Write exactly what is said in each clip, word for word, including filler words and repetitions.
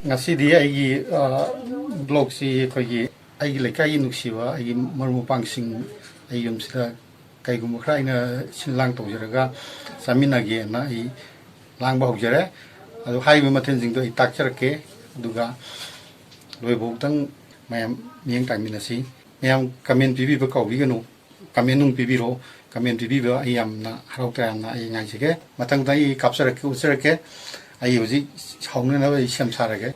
ꯉꯁꯤꯗꯤ ꯑꯩꯒꯤ, ꯑ, ꯕ꯭ꯂꯣꯒꯁꯤ ꯑꯩꯈꯣꯏꯒꯤ, ꯑꯩꯒꯤ ꯂꯩꯀꯥꯏꯒꯤ ꯅꯨꯡꯁꯤꯕ ꯑꯩꯒꯤ ꯃꯔꯨꯞ ꯃꯄꯥꯡꯁꯤꯡ, ꯑꯩ ꯌꯨꯝꯁꯤꯗ ꯀꯩꯒꯨꯝꯕ ꯈꯔ ꯑꯩꯅ ꯁꯤꯟ ꯂꯥꯡ ꯇꯧꯖꯔꯒ ꯆꯥꯃꯤꯟꯅꯒꯦꯅ ꯑꯩ ꯂꯥꯡꯕ ꯍꯧꯖꯔꯦ꯫ ꯑꯗꯨ ꯍꯥꯏꯔꯤꯕ ꯃꯊꯦꯜꯁꯤꯡꯗꯣ ꯑꯩ ꯇꯥꯛꯆꯔꯛꯀꯦ, ꯑꯗꯨꯒ ꯂꯣꯏꯕꯧꯇꯪ ꯃꯌꯥꯝ ꯃꯤꯠꯌꯦꯡ ꯇꯥꯃꯤꯟꯅꯁꯤ꯫ ꯃꯌꯥꯝ ꯀꯃꯦꯟ ꯄꯤꯕꯤꯕ ꯀꯥꯎꯕꯤꯒꯅꯨ꯫ ꯀꯃꯦꯟ ꯅꯨꯡ ꯄꯤꯕꯤꯔꯣ꯫ ꯀꯃꯦꯟ ꯄꯤꯕꯤꯕ ꯑꯩ ꯌꯥꯝꯅ ꯍꯔꯥꯎ ꯇꯌꯥꯝꯅ ꯑꯩ ꯉꯥꯏꯖꯒꯦ꯫ ꯃꯊꯪꯗ ꯑꯩ ꯀꯥꯞꯆꯔꯛꯀꯦ, ꯎꯠꯆꯔꯛꯀꯦ꯫ ꯑꯩ ꯍꯧꯖꯤꯛ ꯍꯧꯅꯅꯕ ꯑꯩ ꯁꯦꯝ ꯁꯥꯔꯒꯦ꯫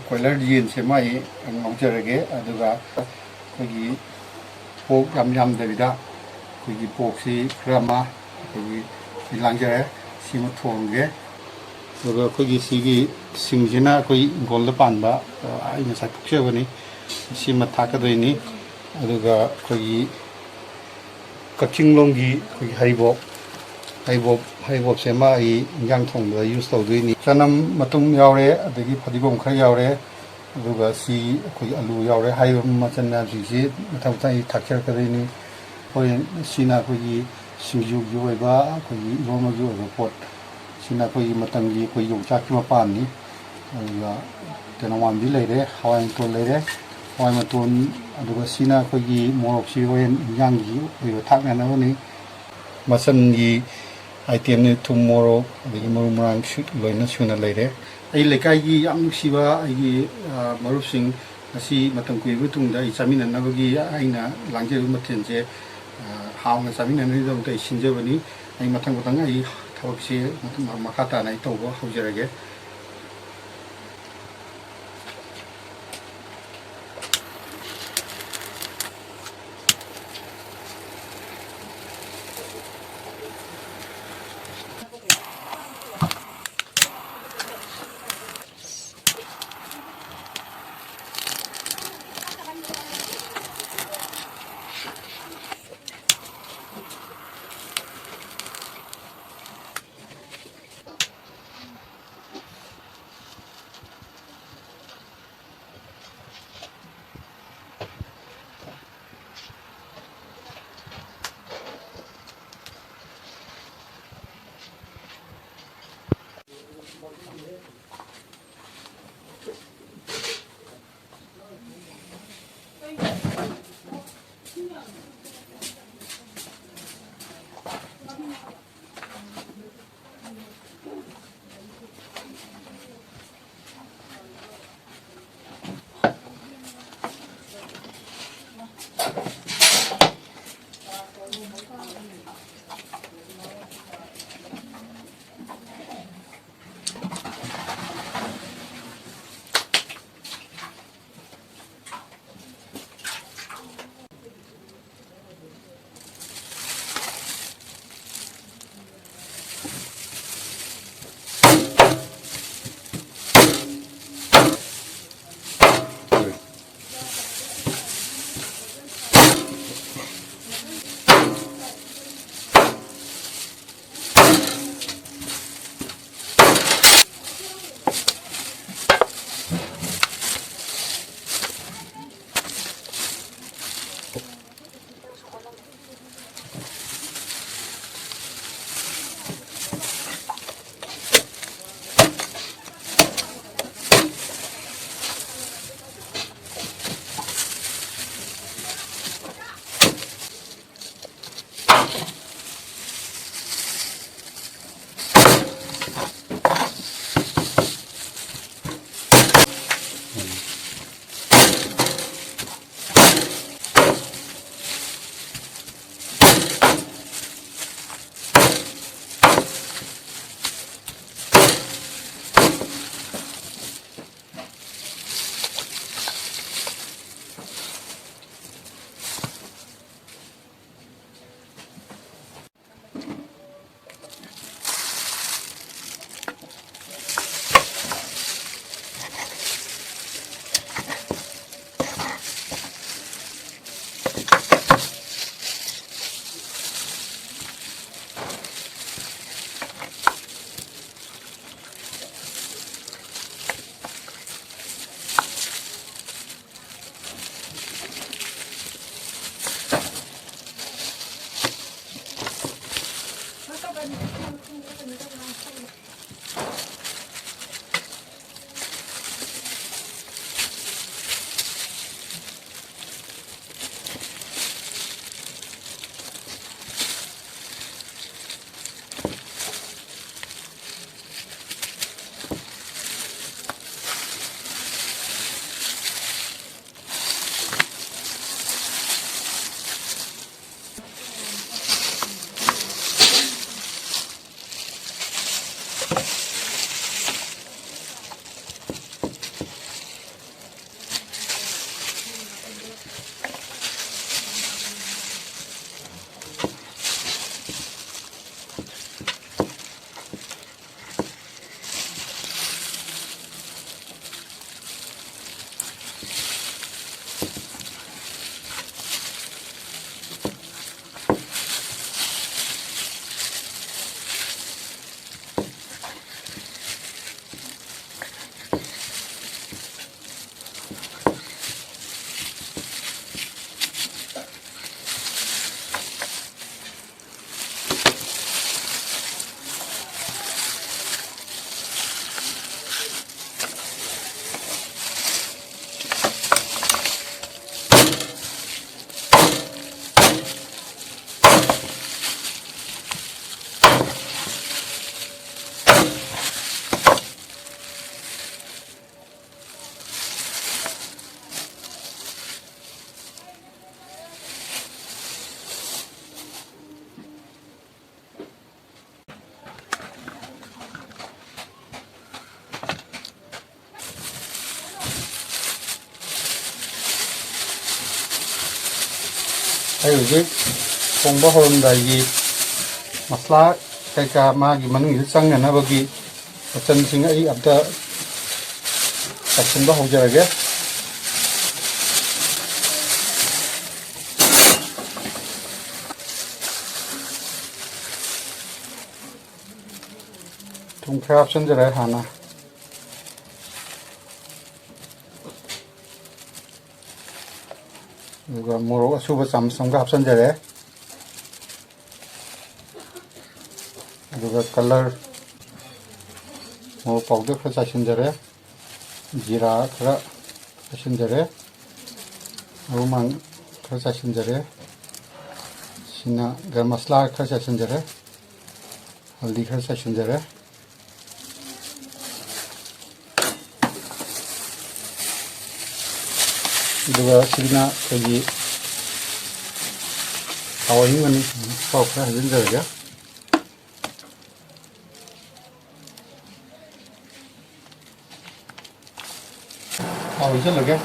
ꯀꯣꯏꯂꯔ ꯌꯦꯟꯁꯦ ꯃꯥ ꯑꯩ ꯉꯧꯖꯔꯒꯦ꯫ ꯑꯗꯨꯒ ꯑꯩꯈꯣꯏꯒꯤ ꯄꯣꯛ ꯌꯥꯝ ꯌꯥꯝꯗꯕꯤꯗ ꯑꯩꯈꯣꯏꯒꯤ ꯄꯣꯛꯁꯤ ꯈꯔ ꯑꯃ ꯑꯩꯈꯣꯏꯒꯤ ꯂꯥꯡꯖꯔꯦ꯫ ꯁꯤꯃ ꯊꯣꯡꯒꯦ꯫ ꯑꯗꯨꯒ ꯑꯩꯈꯣꯏꯒꯤ ꯁꯤꯒꯤ ꯁꯤꯡꯁꯤꯅ ꯑꯩꯈꯣꯏ ꯏꯪꯈꯣꯜꯗ ꯄꯥꯟꯕ, ꯑ, ꯑꯩꯅ ꯆꯥꯊꯣꯛꯆꯕꯅꯤ꯫ ꯁꯤꯃ ꯊꯥꯛꯀꯗꯣꯏꯅꯤ꯫ ꯑꯗꯨꯒ ꯑꯩꯈꯣꯏꯒꯤ ꯀꯛꯆꯤꯡꯂꯣꯝꯒꯤ ꯑꯩꯈꯣꯏꯒꯤ ꯍꯩꯕꯣꯞ, ꯍꯩꯕꯣꯞ, ꯍꯩꯕꯣꯞꯁꯦ ꯑꯃ ꯑꯩ ꯏꯟꯖꯥꯡ ꯊꯣꯡꯕꯗ ꯌꯨꯁ ꯇꯧꯗꯣꯏꯅꯤ꯫ ꯆꯅꯝ ꯃꯇꯨꯝ ꯌꯥꯎꯔꯦ, ꯑꯗꯒꯤ ꯐꯗꯤꯒꯣꯝ ꯈꯔ ꯌꯥꯎꯔꯦ, ꯑꯗꯨꯒ ꯁꯤ ꯑꯩꯈꯣꯏꯒꯤ ꯑꯂꯨ ꯌꯥꯎꯔꯦ꯫ ꯍꯥꯏꯔꯤꯕ ꯃꯆꯜ ꯃꯌꯥꯝꯁꯤꯡꯁꯤ ꯃꯊꯪ ꯃꯊꯪ ꯑꯩ ꯊꯥꯛꯆꯔꯛꯀꯗꯣꯏꯅꯤ꯫ ꯍꯣꯔꯦꯟ ꯁꯤꯅ ꯑꯩꯈꯣꯏꯒꯤ ꯁꯤꯡꯖꯨꯒꯤ ꯑꯣꯏꯕ, ꯑꯩꯈꯣꯏꯒꯤ ꯏꯔꯣꯟꯕꯒꯤ ꯑꯣꯏꯕ ꯄꯣꯠ꯫ ꯁꯤꯅ ꯑꯩꯈꯣꯏꯒꯤ ꯃꯇꯝꯒꯤ ꯑꯩꯈꯣꯏ ꯌꯣꯡꯆꯥꯛꯀꯤ ꯃꯄꯥꯟꯅꯤ꯫ ꯑꯗꯨꯒ ꯇꯦꯅꯧꯋꯥꯝꯕꯤ ꯂꯩꯔꯦ, ꯍꯋꯥꯏ ꯃꯇꯣꯟ ꯂꯩꯔꯦ꯫ ꯍꯋꯥꯏ ꯃꯇꯣꯟ, ꯑꯗꯨꯒ ꯁꯤꯅ ꯑꯩꯈꯣꯏꯒꯤ ꯃꯣꯔꯣꯛꯁꯤ ꯍꯣꯔꯦꯟ ꯏꯟꯖꯥꯡꯒꯤ ꯑꯣꯏꯕ ꯊꯥꯛꯅꯅꯕꯅꯤ꯫ ꯃꯆꯜꯒꯤ ꯑꯥꯏꯇꯦꯝꯅꯤ, ꯊꯨꯝ, ꯃꯣꯔꯣꯛ, ꯑꯗꯒꯤ ꯃꯔꯨ ꯃꯔꯥꯡ ꯁꯨ-, ꯂꯣꯏꯅ ꯁꯨꯅ ꯂꯩꯔꯦ꯫ ꯑꯩ ꯂꯩꯀꯥꯏꯒꯤ ꯌꯥꯝ ꯅꯨꯡꯁꯤꯕ ꯑꯩꯒꯤ, ꯑ, ꯃꯔꯨꯞꯁꯤꯡ ꯉꯁꯤ ꯃꯇꯝ ꯀꯨꯏꯔꯕ ꯃꯇꯨꯡꯗ ꯑꯩ ꯆꯥꯃꯤꯟꯅꯅꯕꯒꯤ ꯑꯩꯅ ꯂꯥꯡꯖꯔꯤꯕ ꯃꯊꯦꯜꯁꯦ, ꯑ, ꯍꯥꯎꯅ ꯆꯥꯃꯤꯟꯅꯅꯕꯒꯤꯗꯃꯛꯇ ꯑꯩ ꯁꯤꯟꯖꯕꯅꯤ꯫ ꯑꯩ ꯃꯊꯪ ꯃꯊꯪ ꯑꯩ ꯊꯕꯛꯁꯦ ꯃꯈꯥ ꯇꯥꯅ ꯑꯩ ꯇꯧꯕ ꯍꯧꯖꯔꯒꯦ꯫ ꯑꯩ ꯍꯧꯖꯤꯛ ꯊꯣꯡꯕ ꯍꯧꯔꯝꯗꯥꯏꯒꯤ ꯃꯁꯂꯥ ꯀꯩꯀꯥ ꯃꯥꯒꯤ ꯃꯅꯨꯡꯁꯤꯗ ꯆꯪꯅꯅꯕꯒꯤ ꯃꯆꯜꯁꯤꯡ ꯑꯩ ꯑꯝꯇ ꯆꯥꯏꯁꯤꯟꯕ ꯍꯧꯖꯔꯒꯦ꯫ ꯊꯨꯝ ꯈꯔ ꯍꯥꯞꯆꯤꯟꯖꯔꯦ ꯍꯥꯟꯅ꯫ ꯑꯗꯨꯒ ꯃꯣꯔꯣꯛ ꯑꯁꯨꯕ ꯆꯥꯃꯁ ꯑꯃꯒ ꯍꯥꯞꯆꯤꯟꯖꯔꯦ꯫ ꯑꯗꯨꯒ color, ꯃꯣꯔꯣꯛ powder ꯈꯔ ꯆꯥꯏꯁꯤꯟꯖꯔꯦ꯫ ꯖꯤꯔꯥ ꯈꯔ ꯆꯥꯏꯁꯤꯟꯖꯔꯦ꯫ ꯃꯔꯨ ꯃꯔꯥꯡ ꯈꯔ ꯆꯥꯏꯁꯤꯟꯖꯔꯦ꯫ ꯁꯤꯅ ꯒꯔꯝ ꯃꯁꯂꯥ ꯈꯔ ꯆꯥꯏꯁꯤꯟꯖꯔꯦ꯫ ꯍꯜꯗꯤ ꯈꯔ ꯆꯥꯏꯁꯤꯟꯖꯔꯦ꯫ ꯑꯗꯨꯒ ꯁꯤꯒꯤꯅ ꯑꯩꯈꯣꯏꯒꯤ ꯊꯥꯎ ꯑꯍꯤꯡꯕꯅꯤ, ꯊꯥꯎ ꯈꯔ ꯍꯩꯖꯤꯟꯖꯔꯒꯦ꯫ ꯊꯥꯎ ꯍꯩꯖꯤꯜꯂꯒꯦ꯫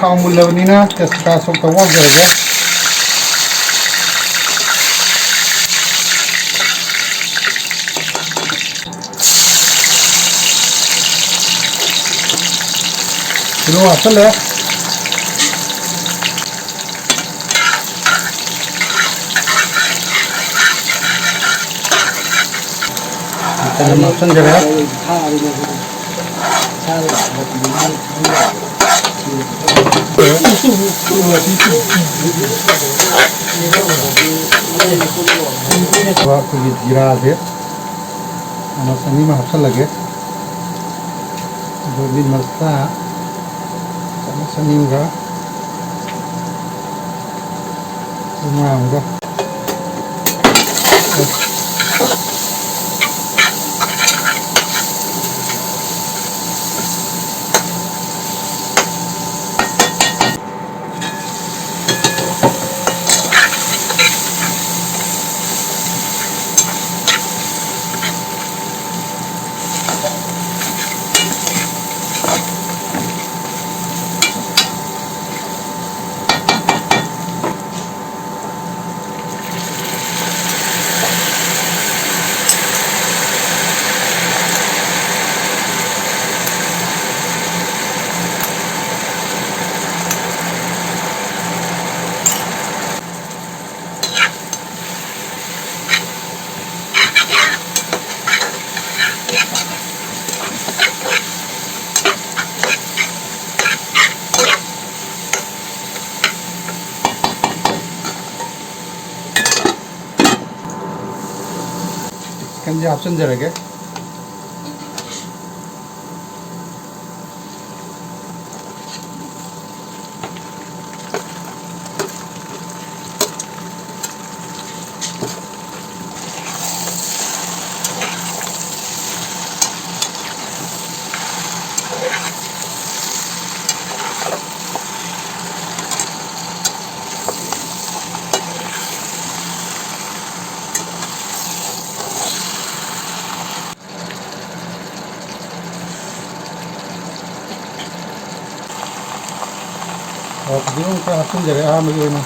ꯊꯥꯎ ꯃꯨꯜꯂꯕꯅꯤꯅ ꯇꯦꯖꯄꯇꯥ ꯁꯣꯛ ꯇꯧꯕ ꯍꯧꯖꯔꯒꯦ꯫ ꯇꯤꯜꯍꯧ ꯍꯥꯞꯆꯜꯂꯦ꯫ ꯆꯅꯝ ꯍꯥꯞꯆꯤꯟꯖꯔꯦ꯫ ꯑꯩꯈꯣꯏꯒꯤ ꯖꯤꯔꯥꯁꯦ ꯆꯥꯃꯁ ꯑꯅꯤ ꯑꯃ ꯍꯥꯞꯆꯤꯜꯂꯒꯦ꯫ ꯑꯗꯨꯗꯤ ꯃꯁꯂꯥ ꯆꯥꯃꯁ ꯑꯅꯤ ꯑꯃꯒ ꯉꯥ ꯑꯃꯒ꯫ ꯆꯤꯛꯀꯟꯁꯦ ꯍꯥꯞꯆꯤꯟꯖꯔꯒꯦ꯫ ꯐꯗꯤꯒꯣꯝ ꯈꯔ ꯍꯥꯞꯆꯤꯟꯖꯔꯦ ꯑꯍꯥꯟꯕꯒꯤ ꯑꯣꯏꯅ꯫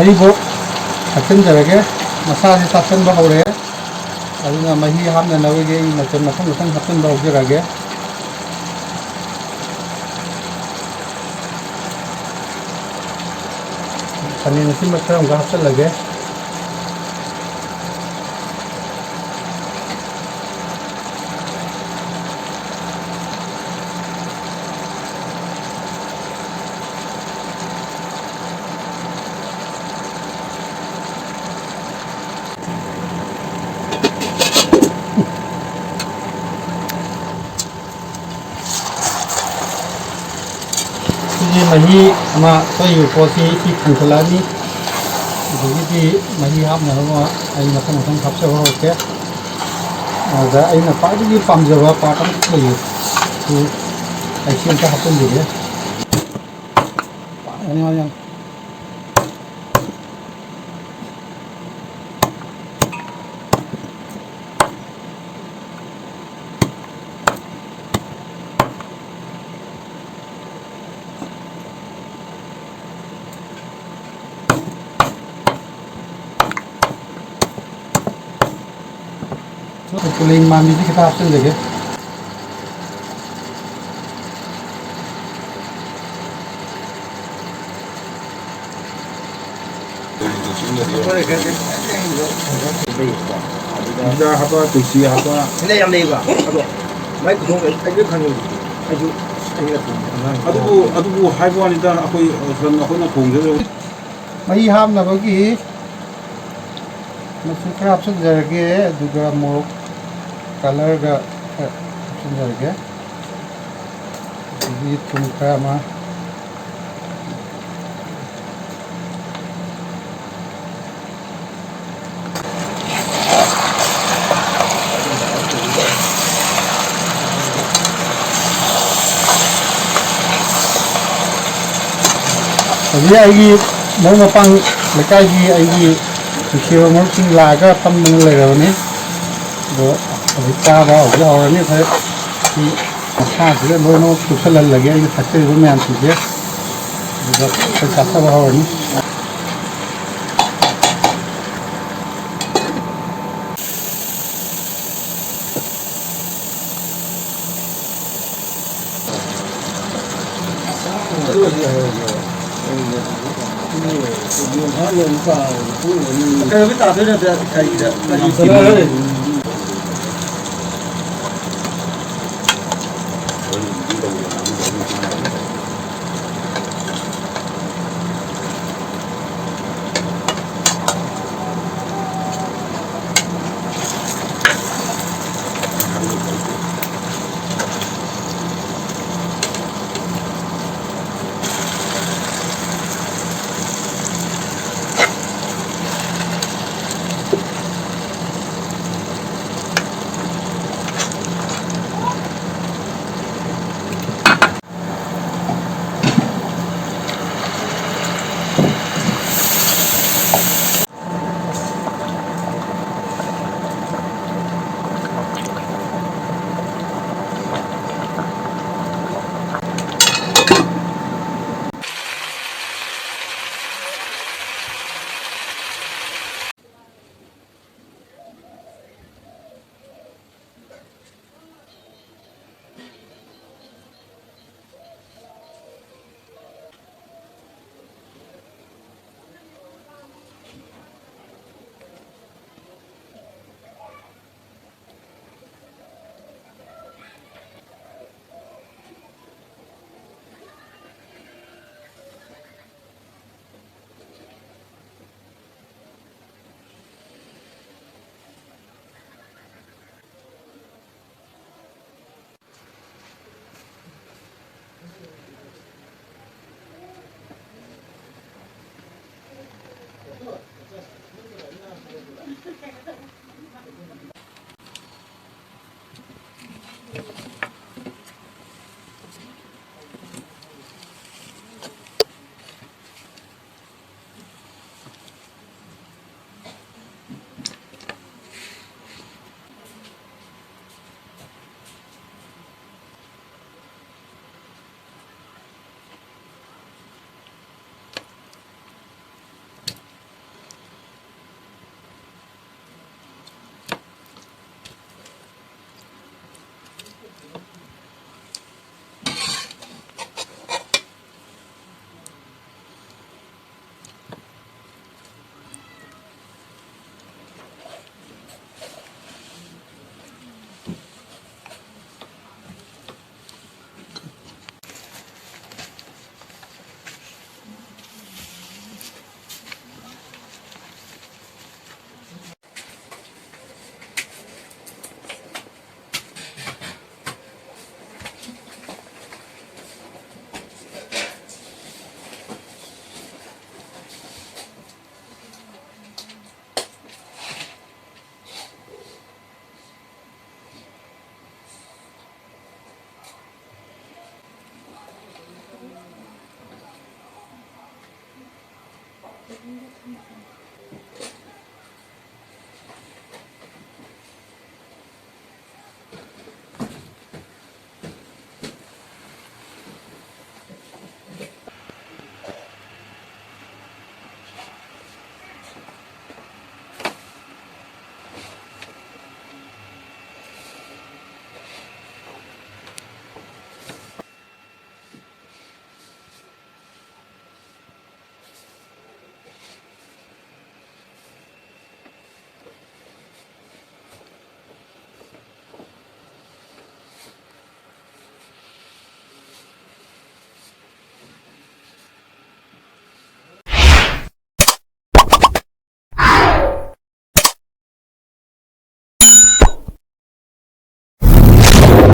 ꯍꯔꯤꯕꯣꯞ ꯍꯥꯞꯆꯤꯟꯖꯔꯒꯦ꯫ ꯃꯁꯥꯁꯦ ꯆꯥꯁꯟꯕ ꯍꯧꯔꯛꯑꯦ꯫ ꯑꯗꯨꯅ ꯃꯍꯤ ꯍꯥꯞꯅꯅꯕꯒꯤ ꯑꯩ ꯃꯆꯜ ꯃꯊꯪ ꯃꯊꯪ ꯍꯥꯞꯆꯤꯟꯕ ꯍꯧꯖꯔꯛꯑꯒꯦ꯫ ꯈꯥꯃꯦꯟ ꯑꯁꯤꯟꯕ ꯈꯔ ꯑꯃꯒ ꯍꯥꯞꯆꯤꯜꯂꯒꯦ꯫ ꯁꯤꯒꯤ ꯃꯍꯤ ꯑꯃ ꯊꯣꯛꯏꯕ ꯄꯣꯠꯁꯤ ꯁꯤ ꯊꯥꯡꯒꯠꯂꯛꯑꯅꯤ꯫ ꯑꯗꯒꯤꯗꯤ ꯃꯍꯤ ꯍꯥꯞꯅꯕ ꯑꯩ ꯃꯊꯪ ꯃꯊꯪ ꯍꯥꯞꯆꯕ ꯍꯧꯔꯛꯀꯦ꯫ ꯑꯗ ꯑꯩꯅ ꯈ꯭ꯋꯥꯏꯗꯒꯤ ꯄꯥꯝꯖꯕ ꯄꯥꯔꯠ ꯑꯃ ꯂꯩꯌꯦ꯫ ꯁꯤ ꯑꯩ ꯁꯤ ꯑꯝꯇ ꯍꯥꯞꯆꯤꯟꯖꯒꯦ꯫ ꯌꯥꯅꯤ, ꯌꯥꯅꯤ, ꯌꯥꯅꯤ꯫ ꯀꯨꯂꯦꯟ ꯃꯥꯟꯕꯤꯁꯤ ꯈꯤꯇ ꯍꯥꯞꯆꯤꯟꯖꯒꯦ꯫ ꯖꯤꯔꯥ ꯍꯥꯞꯄ, ꯇꯨꯜꯁꯤ ꯍꯥꯞꯄ꯫ ꯁꯤꯅ ꯌꯥꯝ ꯂꯩꯕ꯫ ꯑꯗꯣ ꯃꯥꯏ ꯈꯨꯊꯣꯡꯗꯣ ꯑꯩ ꯂꯣꯏ ꯈꯪꯉꯦ ꯍꯧꯖꯤꯛꯇꯤ꯫ ꯑꯩꯁꯨ ꯑꯩꯅ ꯊꯣꯡꯕ ꯑꯉꯥꯡ ꯑꯗꯨꯕꯨ, ꯑꯗꯨꯕꯨ ꯍꯥꯏꯕ ꯋꯥꯅꯤꯗ, ꯑꯩꯈꯣꯏ ꯁꯟ ꯑꯩꯈꯣꯏꯅ ꯊꯣꯡꯖꯗꯕ꯫ ꯃꯍꯤ ꯍꯥꯞꯅꯕꯒꯤ ꯃꯆꯨ ꯈꯔ ꯍꯥꯞꯆꯤꯟꯖꯔꯒꯦ, ꯑꯗꯨꯒ ꯃꯣꯔꯣꯛ ꯀꯂꯔꯒ ꯈꯔ ꯍꯥꯞꯆꯤꯟꯖꯔꯒꯦ꯫ ꯑꯗꯒꯤ ꯊꯨꯝ ꯈꯔ ꯑꯃ꯫ ꯍꯧꯖꯤꯛ ꯑꯩꯒꯤ ꯃꯔꯨꯞ ꯃꯄꯥꯡ ꯂꯩꯀꯥꯏꯒꯤ ꯑꯩꯒꯤ ꯅꯨꯡꯁꯤꯕ ꯃꯔꯨꯞꯁꯤꯡ ꯂꯥꯛꯑꯒ ꯐꯝꯗꯨꯅ ꯂꯩꯔꯕꯅꯤ꯫ ꯑꯗꯣ ꯍꯧꯖꯤꯛ ꯆꯥꯕ ꯍꯧꯖꯤꯛ ꯍꯧꯔꯅꯤ꯫ ꯑꯩꯈꯣꯏ ꯁꯤ ꯃꯁꯥꯁꯤꯗ ꯂꯣꯏꯅꯃꯛ ꯆꯨꯞꯁꯜꯍꯜꯂꯒꯦ ꯑꯩꯅ ꯊꯛꯆꯔꯤꯕ ꯃꯌꯥꯝꯁꯤꯡꯁꯦ꯫ ꯑꯗꯨꯒ ꯑꯩꯈꯣꯏ ꯆꯥꯊꯕ ꯍꯧꯔꯅꯤ꯫ ꯀꯩꯗꯧꯕꯩ ꯇꯥꯗꯣꯏꯅꯣ? ꯀꯔꯤꯗ? ꯀꯔꯤ?